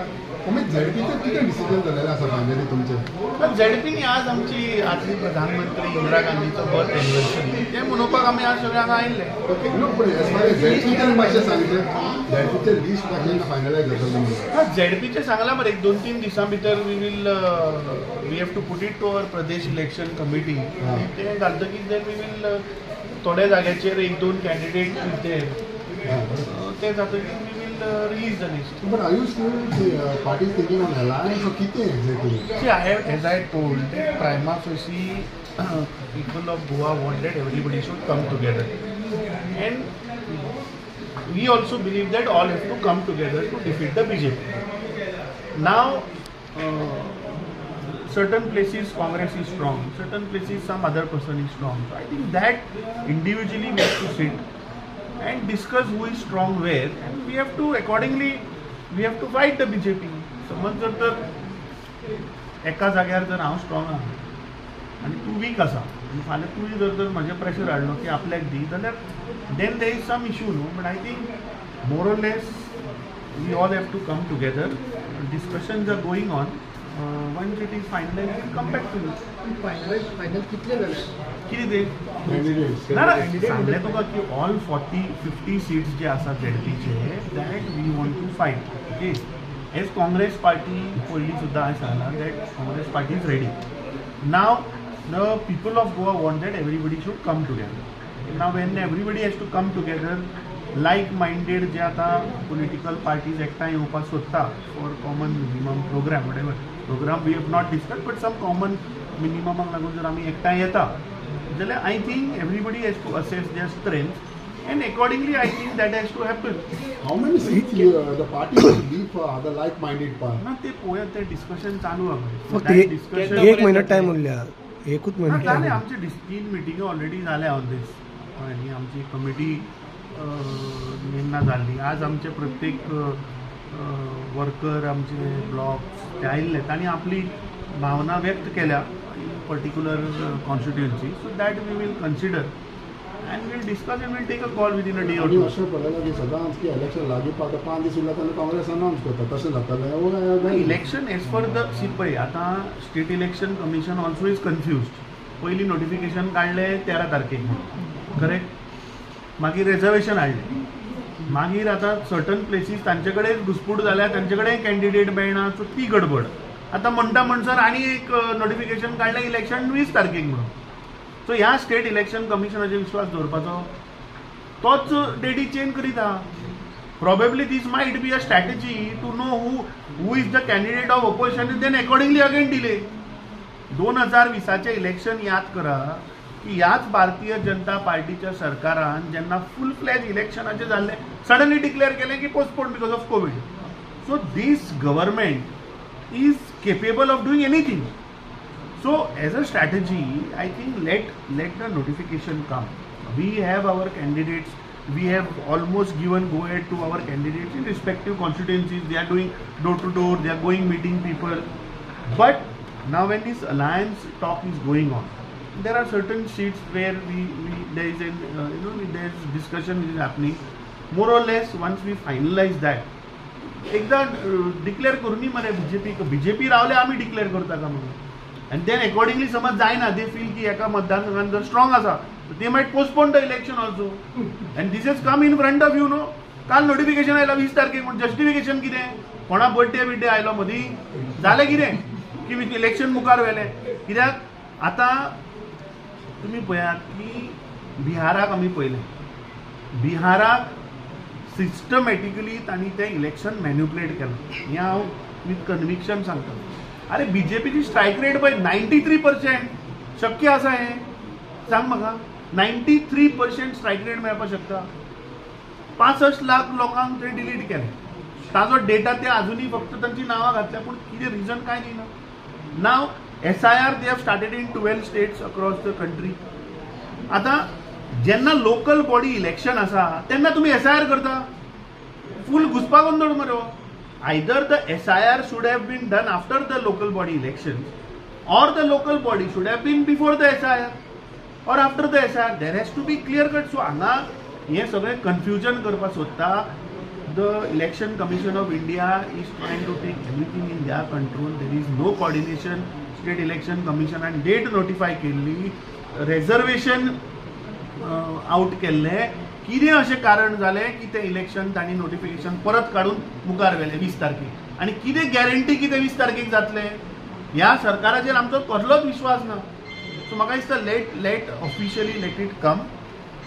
झेडपीचें कितें डिसिजन जालेलें आसा फायनली तुमचें? झेडपीनी आज आमची आदली प्रधानमंत्री इंदिरा गांधीचो बर्थ एनिवर्सरी तें मनोवपाक आमी आज सगळे हांगा आयिल्ले. ओके, नो पूण एज फार एज झेडपीचें मातशें सांगचें, झेडपीचें लिस्ट मातशें फायनलायज जातलें. ना, झेडपीचें सांगलां मरे, एक 2-3 दिसां भितर we have to put it to our Pradesh election committee. तें घालतकीच then we will थोड्या जाग्याचेर 1-2 कॅन्डिडेट ते तें जातकीच we will release the list. But are you still the party is thinking on alliance or कितें exactly? See, I have, as I told, that prima facie people of Goa wanted everybody should come together, and we also believe that all have to come together to defeat the BJP. Now, certain places Congress is strong, certain places some other person is strong. So I think that individually we have to sit and discuss who is strong where, and we have to accordingly we have to fight the BJP. समज जर तर एका जाग्यार जर हांव strong आहा आनी तूं वीक आसा आनी फाल्यां तुवें जर तर म्हजेर प्रेशर हाडलो की आपल्याक दी जाल्यार then there is some issue न्हू. But I think more or less we all have to come together. Discussions are going on. Once it is finalize will come back to you. Final कितले जाले? कितें तें ना ना सांगलें तुका की ऑल 40-50 सीट्स जे आसा झेडपीचे that we want to fight. Okay, as Congress party पयलीं सुद्दां हांवें सांगलां that Congress party is ready. Now the people of Goa want that everybody should come together. Now when everybody has to come together, like minded जे आतां political parties एकठांय येवपाक सोदता for common minimum program, whatever program we have not discuss, but some common मिनिममाक लागून जर आमी एकठांय येता जाल्यार I think everybody has to assess their strength and accordingly I think that has to happen. How many seats the party will leave for other like minded part? ना ते पळोवया, ते डिस्कशन चालू आहा. फक्त एक म्हयनो टायम उरल्या, एकूच म्हयनो. जालें, आमचे 3 मिटिंग्यो ऑलरेडी जाल्या ऑन दीस आनी आमची कमिटी नेमना जाल्ली. आज आमचे प्रत्येक वर्कर आमचे ब्लॉक्स ते आयिल्ले, तांणी आपली भावना व्यक्त केल्या in particular constituency, so that we will consider and will discuss and will take a call within a day or two. अशें पळयलां की सदांच की इलेक्शन लागीं पावता 5 दीस उरला तेन्ना काँग्रेस अनावन्स करता, तशें जातलें? Election as per the see पळय आतां state election commission also is confused. पयलीं नोटिफिकेशन काडलें 13 तारखेक म्हणून, करेक्ट, मागीर रिजर्वेशन हाडलें, मागीर आतां सर्टन प्लेसीस तांचे कडेन घुसपूट जाल्या, तांचे कडेन कॅन्डिडेट मेळना, सो ती गडबड. आतां म्हणटा म्हणसर आनी एक नोटिफिकेशन काडलें इलेक्शन 20 तारखेक म्हणून. सो ह्या स्टेट इलेक्शन कमिशनाचेर विश्वास दवरपाचो, तोच डेटी चेंज करीत आहा. Probably this might be a strategy to know who is the candidate of opposition, then accordingly again delay. 2020 election याद करा की ह्याच भारतीय जनता पार्टीच्या सरकारान जेन्ना फूल फ्लॅज इलेक्शनाचें जाल्लें सडनली डिक्लेअर केलें की postpone because of COVID. So this government is capable of doing anything. So as a strategy I think let the notification come. We have our candidates, we have almost given go ahead to our candidates in respective constituencies. They are doing door to door, they are going meeting people. But now when this alliance talk is going on, there are certain seats where we there is an there is discussion which is happening. More or less once we finalize that, एकदा declare करूनी मरे BJP BJP रावले आमी declare करता का म्हणून, आनी then accordingly समज जायना, they feel की एका मतदारसंघान जर स्ट्रॉंग आसा they might postpone the election also. And this has come in front of you no. काल नोटिफिकेशन आयला 20 तारखेक म्हूण, जस्टिफिकेशन कितें? कोणा बर्थडे बिड्डे आयलो मदीं, जालें कितें की इलेक्शन मुखार व्हेलें. कित्याक आतां तुमी पळयात की बिहाराक आमी पळयलें, बिहाराक सिस्टमॅटिकली तांणी तें इलेक्शन मॅन्युपुलेट केलां, हें हांव विथ कन्विक्शन सांगता. अरे बीजेपीची स्ट्रायक रेट पळय 93%, शक्य आसा हें? सांग म्हाका, 93% स्ट्रायक रेट मेळपाक शकता? 65 लाख लोकांक ते डिलीट केले, ताजो डेटा ते अजुनूय फक्त तांची नांवां घातल्या, पूण कितें रिजन कांय दिना. Now SIR they have started in 12 states across the country. आतां जेन्ना लोकल बॉडी इलेक्शन आसा तेन्ना तुमी SIR करता, फूल घुसपा गोंदळ मरे. Either the SIR should have been done after the local body election or the local body should have been before the SIR or after the SIR. There has to be clear cut. So हांगा हें सगळें confusion करपाक सोदता. The Election Commission of India is trying to take everything in their control. There is no coordination. State Election Commission and date notify केल्ली, reservation out केल्लें. कितें अशें कारण जालें की तें इलेक्शन तांणी नोटिफिकेशन परत काडून मुखार व्हेलें 20 तारखेक? आनी कितें गॅरंटी की तें 20 तारखेक जातलें? ह्या सरकाराचेर आमचो कसलोच विश्वास ना. सो म्हाका दिसता let officially let it come.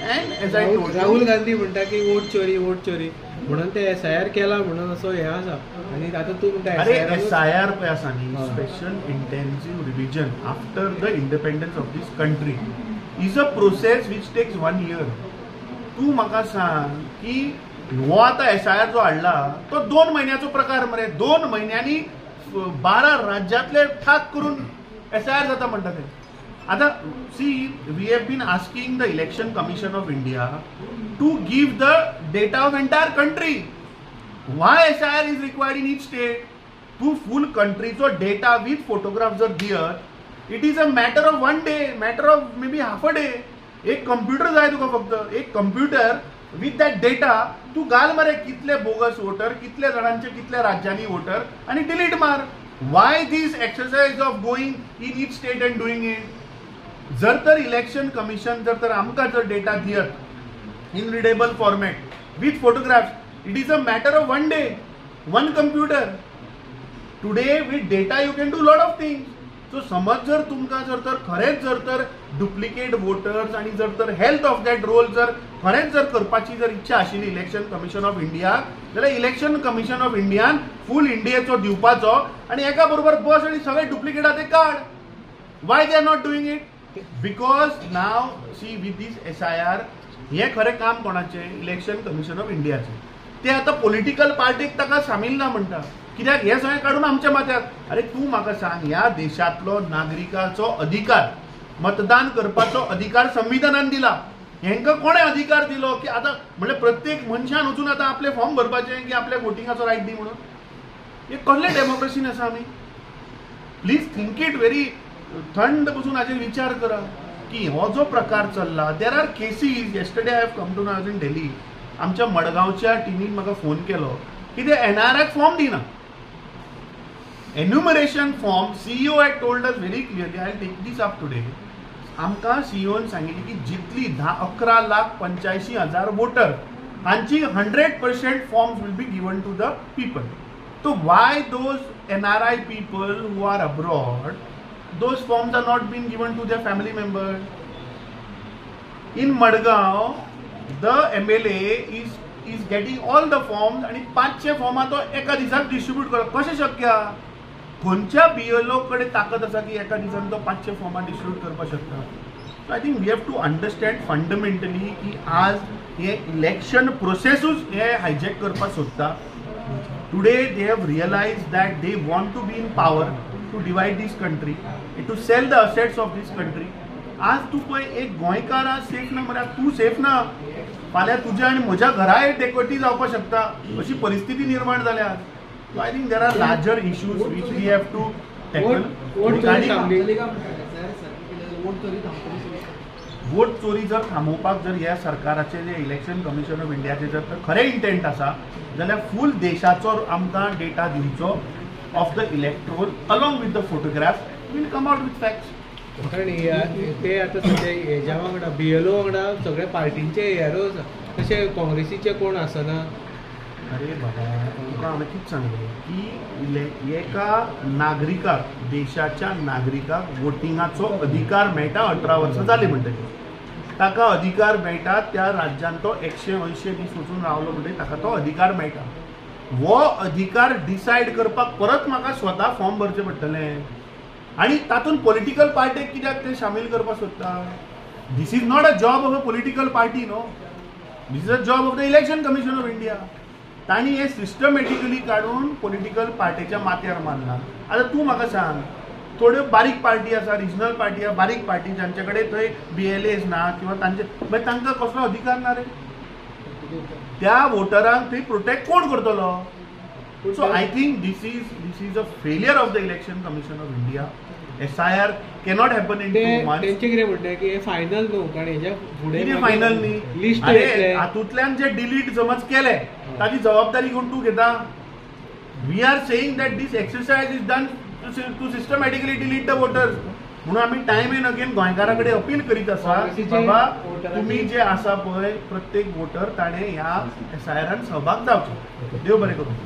And as I told, Rahul Gandhi म्हणटा की वोट चोरी वोट चोरी म्हणून ते एसआयआर केला म्हणून असो हें आसा. आनी आतां तूं म्हणटा अरे एसआयआर पळय आसा न्ही, special intensive revision after the independence of this country is a process which takes 1 year. तूं म्हाका सांग की हो आतां एसआयआर जो हाडला तो 2 म्हयन्याचो प्रकार मरे. 2 म्हयन्यांनी 12 राज्यांतले ठाक करून एसआयआर जाता म्हणटा ते. आतां see, we have been asking the Election Commission of India to give the data of entire country. Why SIR is required in each state? तूं फूल कंट्रीचो डेटा विथ फोटोग्राफ जर दियत, it is a matter of 1 day, matter of maybe half a day. एक computer जाय तुका, फक्त एक computer with that data. तूं घाल मरे कितले बोगस वोटर, कितले जाणांचे कितल्या राज्यांनी वोटर, आनी डिलीट मार. Why this exercise of going in each state and doing it? जर तर इलेक्शन कमिशन जर तर आमकां जर data दियत in readable format with photographs, it is a matter of 1 day, 1 computer. Today with data you can do lot of things. So समज जर तुमकां जर तर खरेंच जर तर डुप्लिकेट वोटर्स आनी जर तर हेल्थ ऑफ that role जर खरेंच जर करपाची जर इच्छा आशिल्ली इलेक्शन कमिशन ऑफ इंडिया, जाल्यार इलेक्शन कमिशन ऑफ इंडियान फूल इंडियेचो दिवपाचो आनी एका बरोबर बस आनी सगळे डुप्लिकेट आहा ते काड. Why they are not doing it? Because now see with this SIR हें खरें काम कोणाचें? इलेक्शन कमिशन ऑफ इंडियाचें. ते आतां पॉलिटिकल पार्टीक ताका सामील ना म्हणटा, कित्याक हें सगळें काडून आमच्या माथ्यार. अरे तूं म्हाका सांग, ह्या देशांतलो नागरिकाचो अधिकार, मतदान करपाचो अधिकार संविधानान दिला. हेंकां कोणें अधिकार दिलो की आतां म्हणल्यार प्रत्येक मनशान वचून आतां आपले फॉर्म भरपाचें की आपल्या वोटिंगाचो रायट दी म्हणून? हे कसले डेमोक्रेसीन आसा आमी? प्लीज थिंक it very थंड बसून हाचेर विचार करा की हो जो प्रकार चल्ला. There are cases. Yesterday I have come to know in Delhi, आमच्या मडगांवच्या टिमीन म्हाका फोन केलो की ते एनआरआयक फॉर्म दिना. Enumeration form, CEO had told us very clearly, I will take this up today. आमकां सीईओन सांगिल्ली की जितली 11,85,000 वोटर हांची 100% forms will be given to the people. So why those NRI people who are abroad, those forms are not being given to their family members? In Madgaon, the MLA is getting all the forms आणि 500 फॉर्मा तो एका दिसाक distribute करता. कशें शक्य? खंयच्या BLO कडेन ताकद आसा की एका दिसान तो 500 फॉर्मा डिस्ट्रीब्यूट करपाक शकता? So I think we have to understand fundamentally की आज हे इलेक्शन प्रोसेसूच हे हायजॅक करपाक सोदता. Today they have realize that they want to be in power, to divide this country, to sell the assets of this country. आज तूं पळय एक गोंयकार आज सेफ ना मरे. तूं सेफ ना, फाल्यां तुज्या आनी म्हज्या घराय डेकोटी जावपाक शकता अशी परिस्थिती निर्माण जाल्या आज. So I think there are larger issues which we have to tackle. Vote चोरी जर थांबोवपाक जर ह्या सरकाराचे जे इलेक्शन कमिशन ऑफ इंडियाचे जर खरें इंटेंट आसा जाल्यार फूल देशाचो आमकां डेटा दिवचो of the electoral along with the photograph, will come out with facts. कारण ते आतां सद्या हेज्या वांगडा बीएलओ वांगडा सगळे पार्टींचे एआरओ आसा, तशे काँग्रेसीचे कोण आसना. अरे बाबा, तुका हांवें कितें सांगलें की एका नागरिकाक, देशाच्या नागरिकाक वोटिंगाचो अधिकार मेळटा 18 वर्सां जालीं म्हणटकीर. ताका अधिकार मेळटा त्या राज्यांत तो 180 दीस वचून रावलो म्हणटकीर ताका तो अधिकार मेळटा. हो अधिकार डिसायड करपाक परत म्हाका स्वता फॉर्म भरचें पडटलें आनी तातूंत पॉलिटिकल पार्टीक कित्याक ते सामील करपाक सोदता? This is not a job of a political party, no. This is a job of the Election Commission of India. तांणी हें सिस्टमॅटिकली काडून पॉलिटिकल पार्टीच्या माथ्यार मारलां. आतां तूं म्हाका सांग, थोड्यो बारीक पार्टी आसा, रिजनल पार्टी आसा, बारीक पार्टी जांचे कडेन थंय बीएलएज ना किंवा तांचे, मागीर तांकां कसलो अधिकार ना रे? त्या वोटरांक थंय प्रोटेक्ट कोण करतलो? So I think this is a failure of the Election Commission of India. SIR cannot happen in 2 months. तेंचे कितें म्हणटा की हे फायनल न्हू, कारण हेज्या फुडें कितें फायनल न्ही, लिस्ट हातूंतल्यान जे डिलीट समज केले ताजी जबाबदारी कोण तूं घेता? We are saying that this exercise is done to systematically delete the voters. म्हणून आमी टायम एंड अगेन गोंयकारा कडेन अपील करीत आसा की बाबा तुमी जे आसा पळय प्रत्येक वोटर ताणें ह्या एसआयआरान सहभाग जावचो. देव बरें करूं.